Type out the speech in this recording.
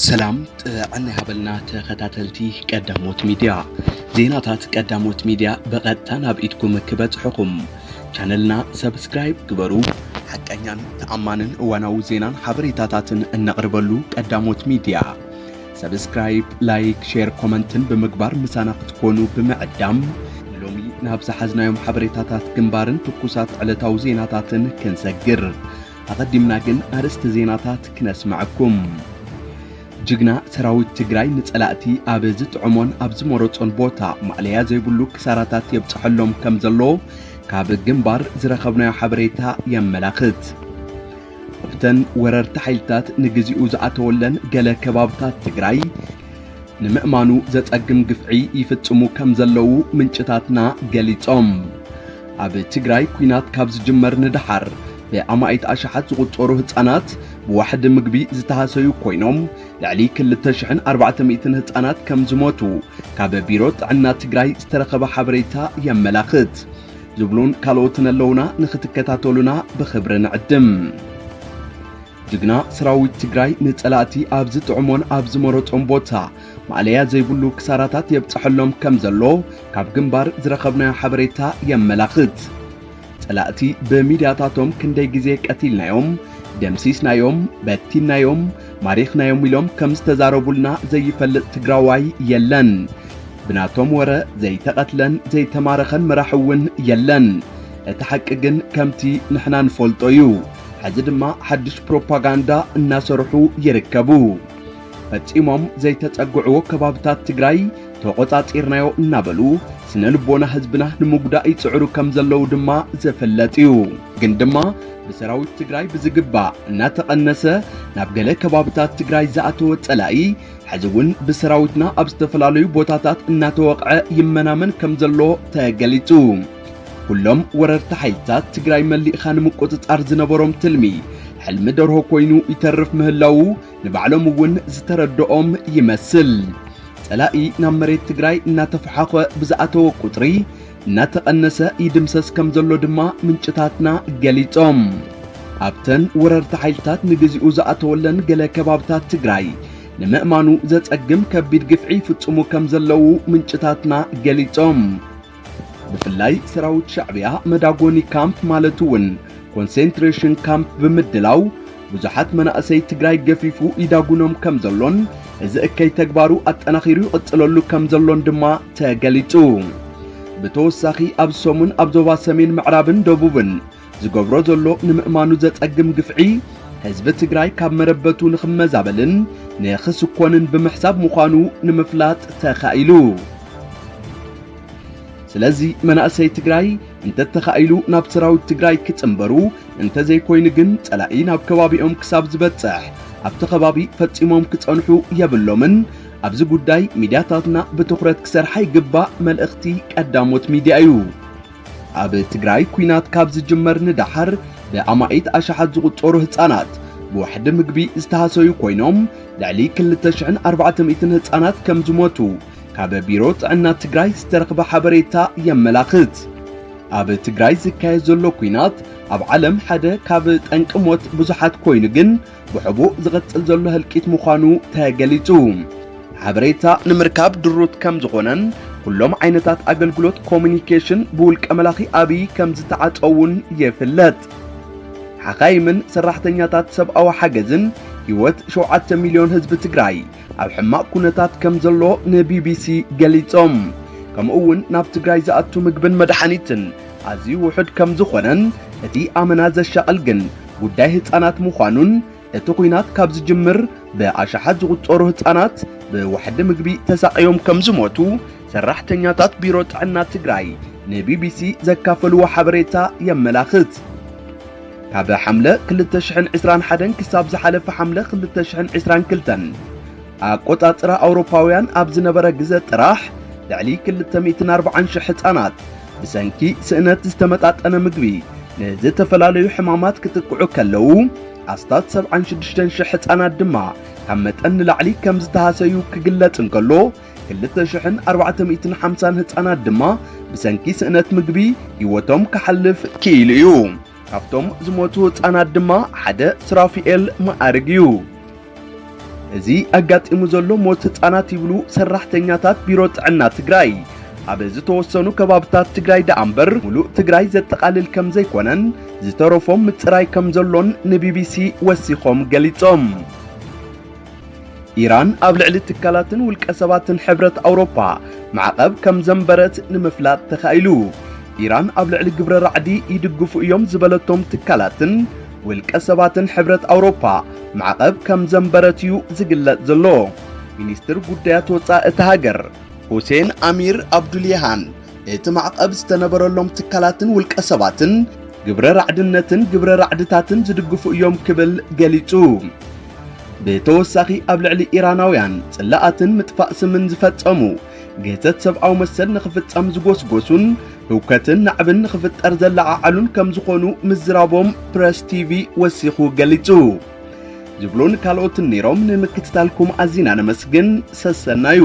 ሰላም ጥዕና ይሃበልና ተኸታተልቲ ቀዳሞት ሚድያ። ዜናታት ቀዳሞት ሚድያ ብቐጥታ ናብ ኢድኩም ክበጽሑኹም ቻነልና ሰብስክራይብ ግበሩ። ሓቀኛን ተኣማንን እዋናዊ ዜናን ሓበሬታታትን እነቕርበሉ ቀዳሞት ሚድያ። ሰብስክራይብ፣ ላይክ፣ ሼር፣ ኮመንትን ብምግባር ምሳና ክትኮኑ ብምዕዳም፣ ንሎሚ ናብ ዝሓዝናዮም ሓበሬታታት ግንባርን ትኩሳት ዕለታዊ ዜናታትን ክንሰግር። ኣቐዲምና ግን ኣርእስቲ ዜናታት ክነስምዐኩም። ጅግና ሰራዊት ትግራይ ንጸላእቲ ኣብ ዝጥዕሞን ኣብ ዝመረጾን ቦታ ማእለያ ዘይብሉ ክሳራታት የብጽሐሎም ከም ዘሎ ካብ ግንባር ዝረኸብናዮ ሓበሬታ የመላኽት። ኣብተን ወረርቲ ሓይልታት ንግዚኡ ዝኣተወለን ገለ ከባብታት ትግራይ ንምእማኑ ዘጸግም ግፍዒ ይፍጽሙ ከም ዘለዉ ምንጭታትና ገሊጾም። ኣብ ትግራይ ኲናት ካብ ዝጅመር ንደሓር ብኣማኢት ኣሽሓት ዝቑጸሩ ህጻናት ብዋሕዲ ምግቢ ዝተሃሰዩ ኮይኖም፣ ልዕሊ ክልተ ሽሕን ኣርባዕተ ሚእትን ህጻናት ከም ዝሞቱ ካብ ቢሮ ጥዕና ትግራይ ዝተረኸበ ሓበሬታ የመላኽት። ዝብሉን ካልኦትን ኣለዉና፣ ንኽትከታተሉና ብኽብሪ ንዕድም። ጅግና ሰራዊት ትግራይ ንጸላእቲ ኣብ ዝጥዕሞን ኣብ ዝመረጾን ቦታ ማእለያ ዘይብሉ ክሳራታት የብጽሐሎም ከም ዘሎ ካብ ግንባር ዝረኸብናዮ ሓበሬታ የመላኽት። ጸላእቲ ብሚድያታቶም ክንደይ ግዜ ቀቲልናዮም፣ ደምሲስናዮም፣ በቲንናዮም፣ ማሪኽናዮም ኢሎም ከም ዝተዛረቡልና ዘይፈልጥ ትግራዋይ የለን። ብናቶም ወረ ዘይተቐትለን ዘይተማረኸን መራሒ እውን የለን። እቲ ሓቂ ግን ከምቲ ንሕና ንፈልጦ እዩ። ሕዚ ድማ ሓድሽ ፕሮፓጋንዳ እናሰርሑ ይርከቡ። ፈጺሞም ዘይተጸግዕዎ ከባብታት ትግራይ ተቖጻጺርናዮ እናበሉ ስነ ልቦና ህዝብና ንምጉዳእ ይጽዕሩ ከም ዘለዉ ድማ ዝፍለጥ እዩ። ግን ድማ ብሰራዊት ትግራይ ብዝግባእ እናተቐነሰ ናብ ገለ ከባብታት ትግራይ ዝኣተወ ጸላኢ ሕዚ እውን ብሰራዊትና ኣብ ዝተፈላለዩ ቦታታት እናተወቕዐ ይመናመን ከም ዘሎ ተገሊጹ። ኩሎም ወረርቲ ሓይልታት ትግራይ መሊእኻ ንምቁጽጻር ዝነበሮም ትልሚ ሕልሚ ደርሆ ኮይኑ ይተርፍ ምህላዉ ንባዕሎም እውን ዝተረድኦም ይመስል። ጸላኢ ናብ መሬት ትግራይ እናተፈሓኸ ብዝኣተወ ቁጽሪ እናተቐነሰ ይድምሰስ ከም ዘሎ ድማ ምንጭታትና ገሊጾም። ኣብተን ወረርቲ ሓይልታት ንግዚኡ ዝኣተወለን ገለ ከባብታት ትግራይ ንምእማኑ ዘጸግም ከቢድ ግፍዒ ይፍጽሙ ከም ዘለዉ ምንጭታትና ገሊጾም። ብፍላይ ሰራዊት ሻዕብያ መዳጎኒ ካምፕ ማለት እውን ኮንሴንትሬሽን ካምፕ ብምድላው ብዙሓት መናእሰይ ትግራይ ገፊፉ ይዳጉኖም ከም ዘሎን እዚ እከይ ተግባሩ ኣጠናኺሩ ይቕጽለሉ ከም ዘሎን ድማ ተገሊጹ። ብተወሳኺ ኣብ ሰሙን ኣብ ዞባ ሰሜን ምዕራብን ደቡብን ዝገብሮ ዘሎ ንምእማኑ ዘጸግም ግፍዒ ህዝቢ ትግራይ ካብ መረበቱ ንኽመዛበልን ንኽስኮንን ብምሕሳብ ምዃኑ ንምፍላጥ ተኻኢሉ። ስለዚ መናእሰይ ትግራይ እንተተኻኢሉ ናብ ሰራዊት ትግራይ ክጽንበሩ፣ እንተዘይኮይኑ ግን ጸላኢ ናብ ከባቢኦም ክሳብ ዝበጽሕ ኣብቲ ከባቢ ፈጺሞም ክጸንሑ የብሎምን። ኣብዚ ጉዳይ ሚድያታትና ብትኹረት ክሰርሓ ይግባእ መልእኽቲ ቀዳሞት ሚድያ እዩ። ኣብ ትግራይ ኲናት ካብ ዝጅመር ንደሓር ብኣማኢት ኣሽሓት ዝቑጸሩ ህጻናት ብዋሕዲ ምግቢ ዝተሃሰዩ ኮይኖም፣ ልዕሊ ክልተ ሽሕን ኣርባዕተ ሚእትን ህጻናት ከም ዝሞቱ ካብ ቢሮ ጥዕና ትግራይ ዝተረኽበ ሓበሬታ የመላኽት። ኣብ ትግራይ ዝካየድ ዘሎ ኲናት ኣብ ዓለም ሓደ ካብ ጠንቂ ሞት ብዙሓት ኮይኑ ግን ብሕቡእ ዝቐጽል ዘሎ ህልቂት ምዃኑ ተገሊጹ። ሓበሬታ ንምርካብ ድሩት ከም ዝኾነን ኩሎም ዓይነታት ኣገልግሎት ኮሙኒኬሽን ብውልቀ መላኺ ኣብይ ከም ዝተዓጸውን ይፍለጥ። ሓኻይምን ሰራሕተኛታት ሰብኣዊ ሓገዝን ህይወት ሸውዓተ ሚልዮን ህዝቢ ትግራይ ኣብ ሕማቕ ኩነታት ከም ዘሎ ንቢቢሲ ገሊጾም። ከምኡ እውን ናብ ትግራይ ዝኣቱ ምግብን መድሓኒትን ኣዝዩ ውሑድ ከም ዝኾነን እቲ ኣመና ዘሻቕል ግን ጉዳይ ህጻናት ምዃኑን እቲ ኲናት ካብ ዝጅምር ብኣሽሓት ዝቑጸሩ ህጻናት ብዋሕዲ ምግቢ ተሳቕዮም ከም ዝሞቱ ሰራሕተኛታት ቢሮ ጥዕና ትግራይ ንቢቢሲ ዘካፈልዎ ሓበሬታ የመላኽት። ካብ ሓምለ ክልተ ሽሕን ዕስራን ሓደን ክሳብ ዝሓለፈ ሓምለ ክልተ ሽሕን ዕስራን ክልተን ኣቆጻጽራ ኣውሮፓውያን ኣብ ዝነበረ ግዘ ጥራሕ ልዕሊ ክልተ ሚእትን ኣርባዓን ሽሕ ህጻናት ብሰንኪ ስእነት ዝተመጣጠነ ምግቢ ንዝተፈላለዩ ሕማማት ክጥቅዑ ከለዉ፣ ኣስታት ሰብዓን ሽዱሽተን ሽሕ ህጻናት ድማ ካብ መጠን ንላዕሊ ከም ዝተሃሰዩ ክግለጽ እንከሎ፣ ክልተ ሽሕን ኣርባዕተ ሚእትን ሓምሳን ህጻናት ድማ ብሰንኪ ስእነት ምግቢ ህይወቶም ክሓልፍ ክኢሉ እዩ። ካብቶም ዝሞቱ ህጻናት ድማ ሓደ ሱራፊኤል መኣርግ እዩ። እዚ ኣጋጢሙ ዘሎ ሞት ህጻናት ይብሉ ሰራሕተኛታት ቢሮ ጥዕና ትግራይ። ኣብ ዝተወሰኑ ከባብታት ትግራይ ደኣ እምበር፣ ሙሉእ ትግራይ ዘጠቓልል ከም ዘይኮነን፣ ዝተረፎም ምጽራይ ከም ዘሎን ንቢቢሲ ወሲኾም ገሊጾም። ኢራን ኣብ ልዕሊ ትካላትን ውልቀ ሰባትን ሕብረት ኣውሮፓ ማዕቐብ ከም ዘንበረት ንምፍላጥ ተኻኢሉ። ኢራን ኣብ ልዕሊ ግብረ ራዕዲ ይድግፉ እዮም ዝበለቶም ትካላትን ውልቀ ሰባትን ሕብረት ኣውሮፓ ማዕቐብ ከም ዘንበረት እዩ ዝግለጽ ዘሎ። ሚኒስትር ጉዳያት ወጻኢ እታ ሃገር ሁሴን ኣሚር ኣብዱልየሃን፣ እቲ ማዕቐብ ዝተነበረሎም ትካላትን ውልቀ ሰባትን ግብረ ራዕድነትን ግብረ ራዕድታትን ዝድግፉ እዮም ክብል ገሊጹ። ብተወሳኺ ኣብ ልዕሊ ኢራናውያን ጽላኣትን ምጥፋእ ስምን ዝፈጸሙ ግህሰት ሰብኣዊ መሰል ንኽፍጸም ዝጎስጎሱን ህውከትን ናዕብን ንኽፍጠር ዘለዓዓሉን ከም ዝኾኑ ምዝራቦም ፕረስ ቲቪ ወሲኹ ገሊጹ። ዝብሉን ካልኦትን ነይሮም። ንምክትታልኩም ኣዚና ነመስግን። ሰሰናዩ።